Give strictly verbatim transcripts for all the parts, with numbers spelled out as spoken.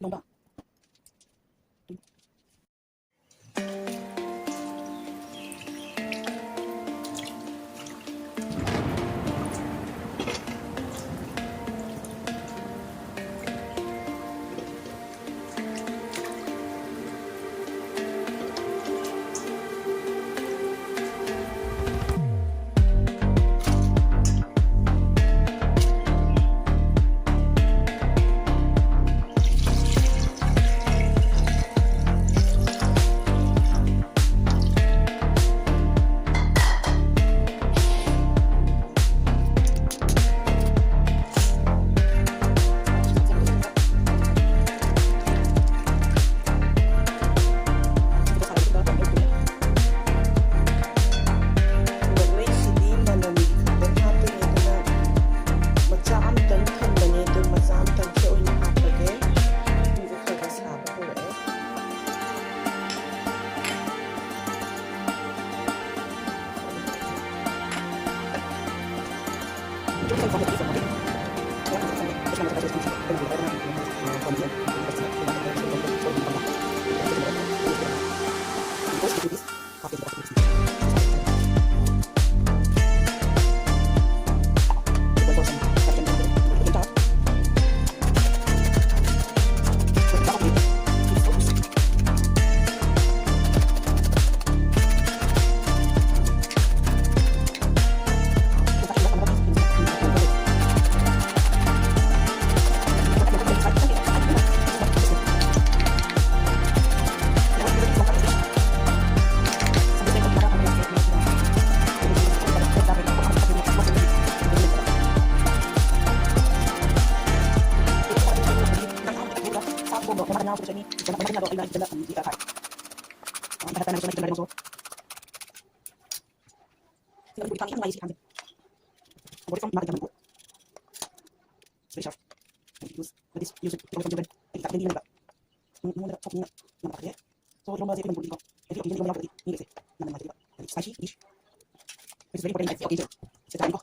ꯅꯣꯡꯕ꯫ ꯃꯆꯥ ꯑꯃꯇꯪ ꯊꯝꯕꯅꯦ, ꯑꯗꯨ ꯃꯆꯥ ꯑꯃꯇꯪꯁꯦ ꯑꯣꯏꯅ ꯍꯥꯞꯄꯒꯦ꯫ ꯈꯔ ꯈꯔ ꯁꯥꯕ ꯍꯧꯔꯛꯑꯦ꯫ So, ꯏꯔꯣꯝꯕꯁꯦ ꯑꯩꯈꯣꯏ ꯃꯅꯤꯄꯨꯔꯒꯤꯀꯣ, every occasion ꯏꯔꯣꯝꯕ ꯌꯥꯎꯗ꯭ꯔꯗꯤ ꯃꯤ ꯂꯩꯇꯦ꯫ ꯌꯥꯝꯅ ꯅꯨꯡꯉꯥꯏꯖꯩꯕ꯫ ꯍꯥꯏꯗꯤ spicy dish, which is very important in every occasion꯫ ꯁꯤꯗ ꯆꯥꯅꯤꯀꯣ꯫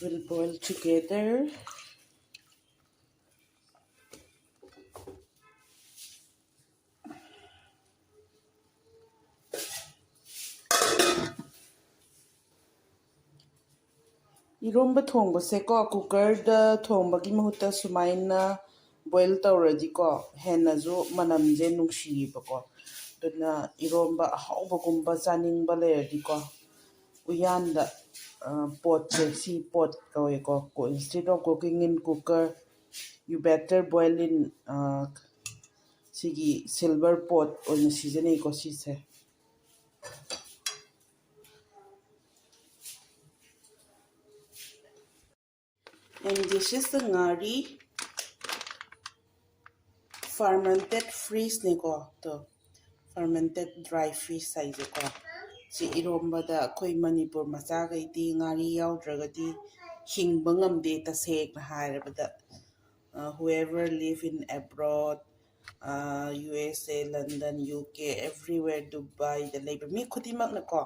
Will boil together. ꯏꯔꯣꯝꯕ ꯊꯣꯡꯕꯁꯦꯀꯣ, ꯀꯨꯀꯔꯗ ꯊꯣꯡꯕꯒꯤ ꯃꯍꯨꯠꯇ ꯁꯨꯃꯥꯏꯅ ꯕꯣꯏꯜ ꯇꯧꯔꯗꯤꯀꯣ, ꯍꯦꯟꯅꯁꯨ ꯃꯅꯝꯁꯦ ꯅꯨꯡꯁꯤꯌꯦꯕꯀꯣ꯫ ꯑꯗꯨꯅ ꯏꯔꯣꯝꯕ ꯑꯍꯥꯎꯕꯒꯨꯝꯕ ꯆꯥꯅꯤꯡꯕ ꯂꯩꯔꯗꯤꯀꯣ, ꯎꯌꯥꯟꯗ, ꯑ, ꯄꯣꯠꯁꯦ, ꯁꯤ ꯄꯣꯠ ꯀꯧꯋꯦꯀꯣ, instead of cooking in cooker, you better boil in, ꯑ, ꯁꯤꯒꯤ ꯁꯤꯜꯚꯔ ꯄꯣꯠ ꯑꯣꯏꯅ ꯁꯤꯖꯤꯟꯅꯩꯀꯣ ꯁꯤꯁꯦ꯫ And this is the ꯉꯥꯔꯤ, fermented freeze ꯅꯦꯀꯣ꯫ ꯇꯣ, fermented dry freeze ꯍꯥꯏꯁꯦꯀꯣ꯫ ꯁꯤ ꯏꯔꯣꯝꯕꯗ ꯑꯩꯈꯣꯏ ꯃꯅꯤꯄꯨꯔ ꯃꯆꯥꯈꯩꯗꯤ ꯉꯥꯔꯤ ꯌꯥꯎꯗ꯭ꯔꯒꯗꯤ ꯍꯤꯡꯕ ꯉꯝꯗꯦ, ꯇꯁꯦꯡꯅ ꯍꯥꯏꯔꯕꯗ꯫ Whoever live in abroad, U S A, London, U K, everywhere, ꯗꯨꯕꯥꯏꯗ ꯂꯩꯕ ꯃꯤ ꯈꯨꯗꯤꯡꯃꯛꯅꯀꯣ,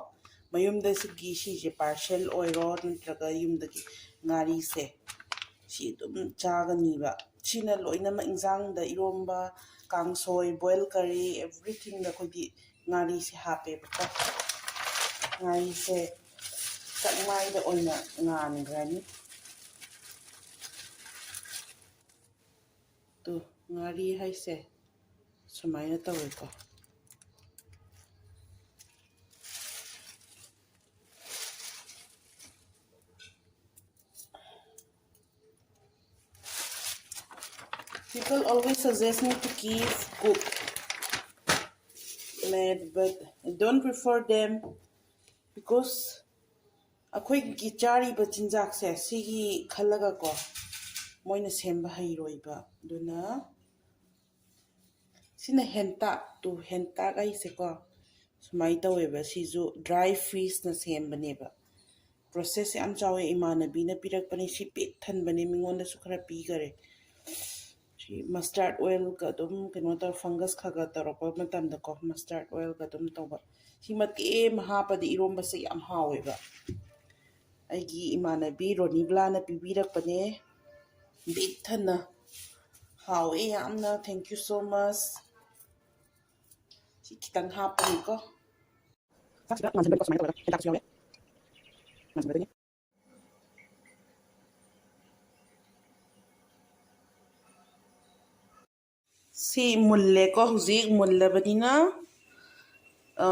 ꯃꯌꯨꯝꯗ ꯁꯤꯒꯤ, ꯁꯤꯁꯦ parcel ꯑꯣꯏꯔꯣ ꯅꯠꯇ꯭ꯔꯒ ꯌꯨꯝꯗꯒꯤ ꯉꯥꯔꯤꯁꯦ, ꯁꯤ ꯑꯗꯨꯝ ꯆꯥꯒꯅꯤꯕ꯫ ꯁꯤꯅ ꯂꯣꯏꯅꯃꯛ ꯏꯟꯖꯥꯡꯗ, ꯏꯔꯣꯝꯕ, ꯀꯥꯡꯁꯣꯏ, boil curry, everythingꯗ ꯑꯩꯈꯣꯏꯗꯤ ꯉꯥꯔꯤꯁꯦ ꯍꯥꯞꯄꯦꯕꯀꯣ꯫ ꯉꯥꯔꯤꯁꯦ ꯆꯥꯛꯃꯥꯏꯗ ꯑꯣꯏꯅ ꯉꯥꯟꯈ꯭ꯔꯅꯤ꯫ ꯇꯨ, ꯉꯥꯔꯤ ꯍꯥꯏꯁꯦ ꯁꯨꯃꯥꯏꯅ ꯇꯧꯋꯦꯀꯣ꯫ People always suggest me to keep cook made, but I don't prefer them because ꯑꯩꯈꯣꯏꯒꯤ ꯆꯥꯔꯤꯕ ꯆꯤꯟꯖꯥꯛꯁꯦ ꯁꯤꯒꯤ ꯈꯜꯂꯒꯀꯣ, ꯃꯣꯏꯅ ꯁꯦꯝꯕ ꯍꯩꯔꯣꯏꯕ꯫ ꯑꯗꯨꯅ ꯁꯤꯅ ꯍꯦꯟꯇꯥꯛ, ꯇꯨ, ꯍꯦꯟꯇꯥꯛ ꯍꯥꯏꯁꯦꯀꯣ ꯁꯨꯃꯥꯏꯅ ꯇꯧꯋꯦꯕ꯫ ꯁꯤꯁꯨ dry freezeꯅ ꯁꯦꯝꯕꯅꯦꯕ꯫ Process ꯌꯥꯝ ꯆꯥꯎꯋꯦ꯫ ꯏꯃꯥꯟꯅꯕꯤꯅ ꯄꯤꯔꯛꯄꯅꯤ꯫ ꯁꯤ ꯄꯤꯛ ꯊꯟꯕꯅꯦ, ꯃꯤꯉꯣꯟꯗꯁꯨ ꯈꯔ ꯄꯤꯈꯔꯦ꯫ ꯁꯤ mustard oilꯒ ꯑꯗꯨꯝ ꯀꯩꯅꯣ ꯇꯧꯔ, fungus ꯈꯔ ꯈꯔ ꯇꯧꯔꯛꯄ ꯃꯇꯝꯗꯀꯣ, mustard oilꯒ ꯑꯗꯨꯝ ꯇꯧꯕ꯫ ꯁꯤ ꯃꯇꯦꯛ ꯑꯃ ꯍꯥꯞꯄꯗꯤ ꯏꯔꯣꯝꯕꯁꯦ ꯌꯥꯝ ꯍꯥꯎꯋꯦꯕ꯫ ꯑꯩꯒꯤ ꯏꯃꯥꯟꯅꯕꯤ ꯔꯣꯅꯤꯕ꯭ꯂꯥꯅ ꯄꯤꯕꯤꯔꯛꯄꯅꯦ꯫ ꯕꯤꯛ ꯊꯟꯅ꯫ ꯍꯥꯎꯋꯦ ꯌꯥꯝꯅ꯫ Thank you so much꯫ ꯁꯤ ꯈꯤꯇꯪ ꯍꯥꯞꯄꯅꯤꯀꯣ꯫ ꯆꯥꯛꯁꯤꯗ ꯉꯥꯟꯁꯤꯟꯕꯅꯤꯀꯣ, ꯁꯨꯃꯥꯏꯅ ꯇꯧꯔꯒ ꯍꯦꯟꯇꯥꯛꯁꯨ ꯌꯥꯎꯔꯦ꯫ ꯉꯥꯟꯁꯤꯟꯕꯗꯣꯏꯅꯤ꯫ ꯁꯤ ꯃꯨꯜꯂꯦꯀꯣ꯫ ꯍꯧꯖꯤꯛ ꯃꯨꯜꯂꯕꯅꯤꯅ, ꯑ,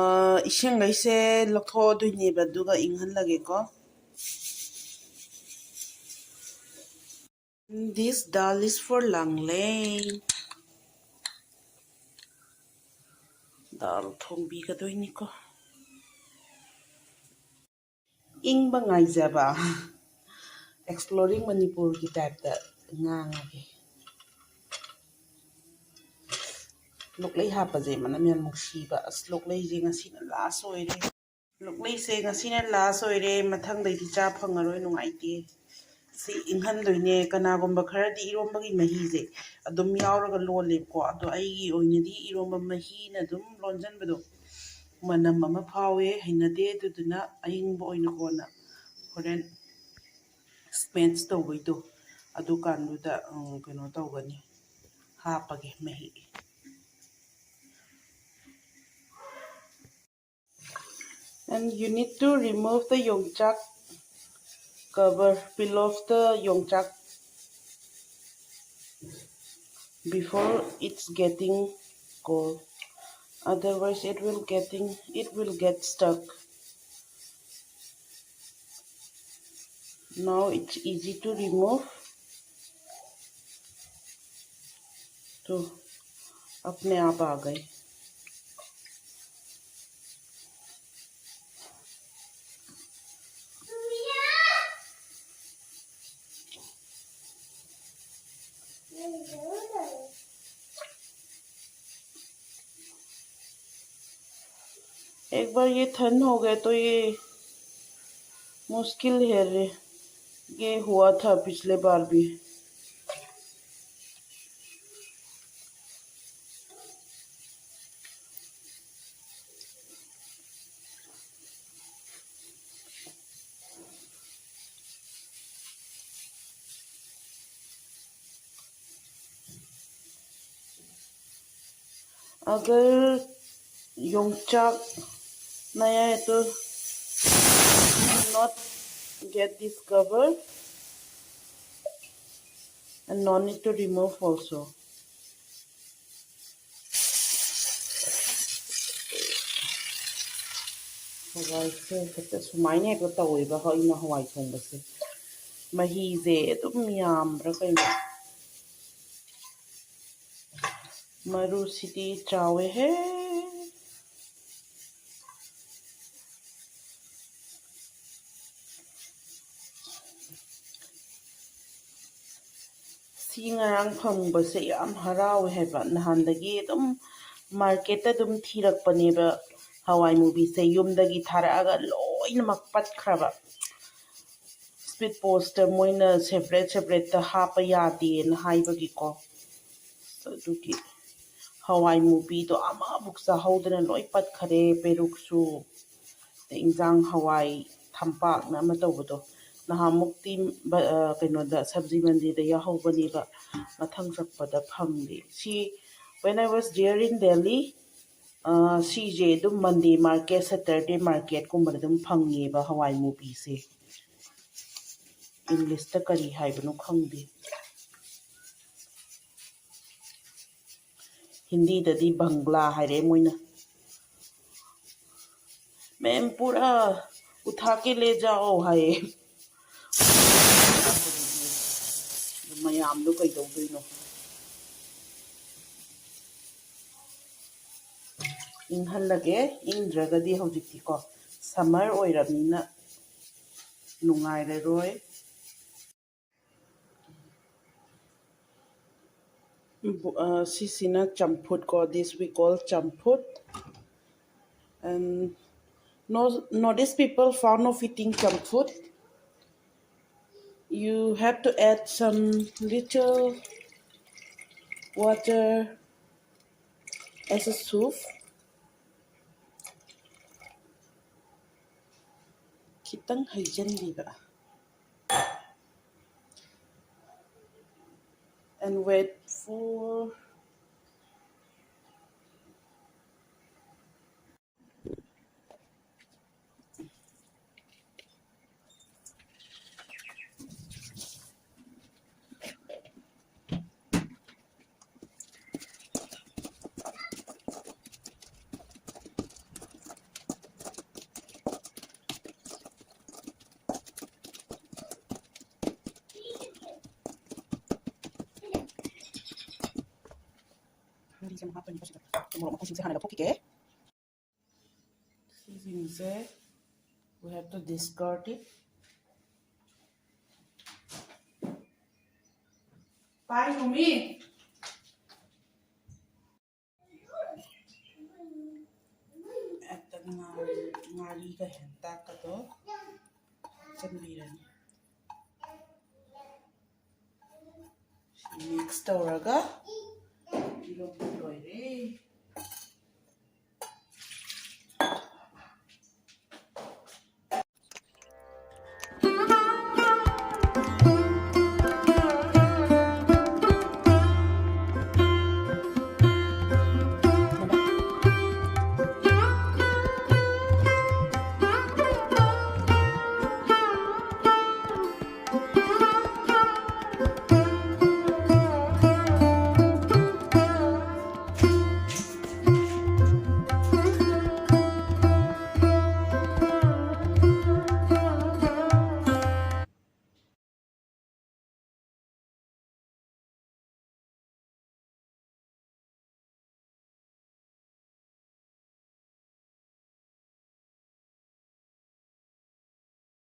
ꯏꯁꯤꯡꯈꯩꯁꯦ ꯂꯧꯊꯣꯛꯑꯗꯣꯏꯅꯦꯕ, ꯑꯗꯨꯒ ꯏꯪꯍꯜꯂꯒꯦꯀꯣ꯫ This dal is for Langley. ꯗꯥꯜ ꯊꯣꯡꯕꯤꯒꯗꯣꯏꯅꯤꯀꯣ꯫ ꯏꯪꯕ ꯉꯥꯏꯖꯕ꯫ Exploring ꯃꯅꯤꯄꯨꯔꯒꯤ type ꯇ ꯉꯥꯡꯉꯒꯦ꯫ ꯂꯣꯛꯂꯩ ꯍꯥꯞꯄꯁꯦ ꯃꯅꯝ ꯌꯥꯝ ꯅꯨꯡꯁꯤꯕ꯫ ꯑꯁ, ꯂꯣꯛꯂꯩꯁꯦ ꯉꯁꯤꯅ last ꯑꯣꯏꯔꯦ꯫ ꯂꯣꯛꯂꯩꯁꯦ ꯉꯁꯤꯅ last ꯑꯣꯏꯔꯦ, ꯃꯊꯪꯗꯩꯗꯤ ꯆꯥ ꯐꯪꯉꯔꯣꯏ, ꯅꯨꯡꯉꯥꯏꯇꯦ꯫ ꯁꯤ ꯏꯪꯍꯟꯗꯣꯏꯅꯦ꯫ ꯀꯅꯥꯒꯨꯝꯕ ꯈꯔꯗꯤ ꯏꯔꯣꯝꯕꯒꯤ ꯃꯍꯤꯁꯦ ꯑꯗꯨꯝ ꯌꯥꯎꯔꯒ ꯂꯣꯜꯂꯦꯕꯀꯣ, ꯑꯗꯣ ꯑꯩꯒꯤ ꯑꯣꯏꯅꯗꯤ ꯏꯔꯣꯝꯕ ꯃꯍꯤꯅ ꯑꯗꯨꯝ ꯂꯣꯟꯁꯤꯟꯕꯗꯣ ꯃꯅꯝ ꯑꯃ ꯐꯥꯎꯋꯦ, ꯍꯩꯅꯗꯦ꯫ ꯑꯗꯨꯗꯨꯅ ꯑꯏꯪꯕ ꯑꯣꯏꯅ ꯀꯣꯟꯅ ꯍꯣꯔꯦꯟ smash ꯇꯧꯕꯩꯗꯣ, ꯑꯗꯨꯀꯥꯟꯗꯨꯗ, ꯎꯝ, ꯀꯩꯅꯣ ꯇꯧꯒꯅꯤ, ꯍꯥꯞꯄꯒꯦ ꯃꯍꯤ꯫ And you need to remove the yongchak cover, peel off the yongchak before it's getting cold. Otherwise, it will getting, it will get stuck. Now it's easy to remove. तो अपने आप आ गए। एक बार ये ठंड हो गए तो ये मुश्किल है रे, ये हुआ था पिछले बार भी। अगर योंगचाक नया है तो not get discovered and no need to remove also. ꯍꯋꯥꯏꯁꯦ ꯍꯦꯛꯇ ꯁꯨꯃꯥꯏꯅ ꯍꯦꯛꯇ ꯇꯧꯋꯦꯕ ꯑꯩꯅ ꯍꯋꯥꯏ ꯊꯣꯡꯕꯁꯦ꯫ ꯃꯍꯤꯁꯦ ꯑꯗꯨꯝ ꯌꯥꯝꯕ꯭ꯔꯥ ꯀꯩꯅꯣ꯫ ꯃꯔꯨꯁꯤꯗꯤ ꯆꯥꯎꯋꯦꯍꯦ꯫ ꯁꯤ ꯉꯔꯥꯡ ꯐꯪꯕꯁꯦ ꯌꯥꯝ ꯍꯔꯥꯎꯋꯦ ꯍꯥꯏꯕ꯫ ꯅꯍꯥꯟꯗꯒꯤ ꯑꯗꯨꯝ ꯃꯥꯔꯀꯦꯠꯇ ꯑꯗꯨꯝ ꯊꯤꯔꯛꯄꯅꯦꯕ ꯍꯋꯥꯏ ꯃꯨꯕꯤꯁꯦ꯫ ꯌꯨꯝꯗꯒꯤ ꯊꯥꯔꯛꯑꯒ ꯂꯣꯏꯅꯃꯛ ꯄꯠꯈ꯭ꯔꯕ꯫ ꯁ꯭ꯄꯤꯠ ꯄꯣꯁꯇ ꯃꯣꯏꯅ ꯁꯦꯄꯔꯦꯠ ꯁꯦꯄꯔꯦꯠꯇ ꯍꯥꯞꯄ ꯌꯥꯗꯦꯅ ꯍꯥꯏꯕꯒꯤꯀꯣ꯫ ꯑꯗꯨꯒꯤ ꯍꯋꯥꯏ ꯃꯨꯕꯤꯗꯣ ꯑꯃꯕꯨꯛ ꯆꯥꯍꯧꯗꯅ ꯂꯣꯏ ꯄꯠꯈꯔꯦ꯫ ꯄꯦꯔꯨꯛꯁꯨ, ꯑꯗꯩ ꯏꯟꯖꯥꯡ ꯍꯋꯥꯏ ꯊꯝꯄꯥꯛꯅ ꯑꯃ ꯇꯧꯕꯗꯣ꯫ ꯅꯍꯥꯟꯃꯨꯛꯇꯤ ꯕ-, ꯑ, ꯀꯩꯅꯣꯗ, ꯁꯕꯖꯤ ꯃꯟꯗꯤꯗ ꯌꯥꯎꯍꯧꯕꯅꯦꯕ꯫ ꯃꯊꯪ ꯆꯠꯄꯗ ꯐꯪꯗꯦ꯫ ꯁꯤ, when I was there in Delhi, ꯑ, ꯁꯤꯁꯦ ꯑꯗꯨꯝ ꯃꯟꯗꯦ ꯃꯥꯔꯀꯦꯠ, ꯁꯦꯇꯔꯗꯦ ꯃꯥꯔꯀꯦꯠꯀꯨꯝꯕꯗ ꯑꯗꯨꯝ ꯐꯪꯉꯦꯕ ꯍꯋꯥꯏ ꯃꯨꯕꯤꯁꯦ꯫ ꯏꯪꯂꯤꯁꯇ ꯀꯔꯤ ꯍꯥꯏꯕꯅꯣ ꯈꯪꯗꯦ꯫ ꯍꯤꯟꯗꯤꯗꯗꯤ ꯕꯪꯒ꯭ꯂꯥ ꯍꯥꯏꯔꯦ ꯃꯣꯏꯅ꯫ "मैम पूरा उठा के ले जाओ" ꯍꯥꯏꯌꯦ꯫ ꯃꯌꯥꯝꯗꯣ ꯀꯩꯗꯧꯗꯣꯏꯅꯣ? ꯏꯪꯍꯜꯂꯒꯦ, ꯏꯪꯗ꯭ꯔꯒꯗꯤ ꯍꯧꯖꯤꯛꯇꯤꯀꯣ ꯁꯝꯃꯔ ꯑꯣꯏꯔꯕꯅꯤꯅ ꯅꯨꯡꯉꯥꯏꯔꯔꯣꯏ꯫ ꯕꯨ-, ꯑ, ꯁꯤꯁꯤꯅ ꯆꯝꯐꯨꯠ ꯀꯣ, this we call ꯆꯝꯐꯨꯠ. And no, notice people fond of eating junk food. You have to add some little water as a soup. ꯈꯤꯇꯪ ꯍꯩꯖꯤꯟꯕꯤꯕ꯫ And wait for ꯁꯤꯃ ꯍꯥꯞꯄꯅꯤꯀꯣ ꯁꯤꯗ꯫ ꯃꯣꯔꯣꯛ ꯃꯀꯨꯁꯤꯡꯁꯦ ꯍꯥꯟꯅ ꯂꯧꯊꯣꯛꯈꯤꯒꯦ꯫ ꯁꯤꯁꯤꯡꯁꯦ we have to discard it. ꯄꯥꯏꯅꯣꯃꯤ꯫ ꯍꯦꯛꯇ ꯉꯥꯔꯤ, ꯉꯥꯔꯤꯒ ꯍꯦꯟꯇꯥꯛꯀꯗꯣ ꯍꯥꯞꯆꯤꯟꯕꯤꯔꯅꯤ꯫ ꯃꯤꯛꯁ ꯇꯧꯔꯒ ꯏꯔꯣꯝꯕ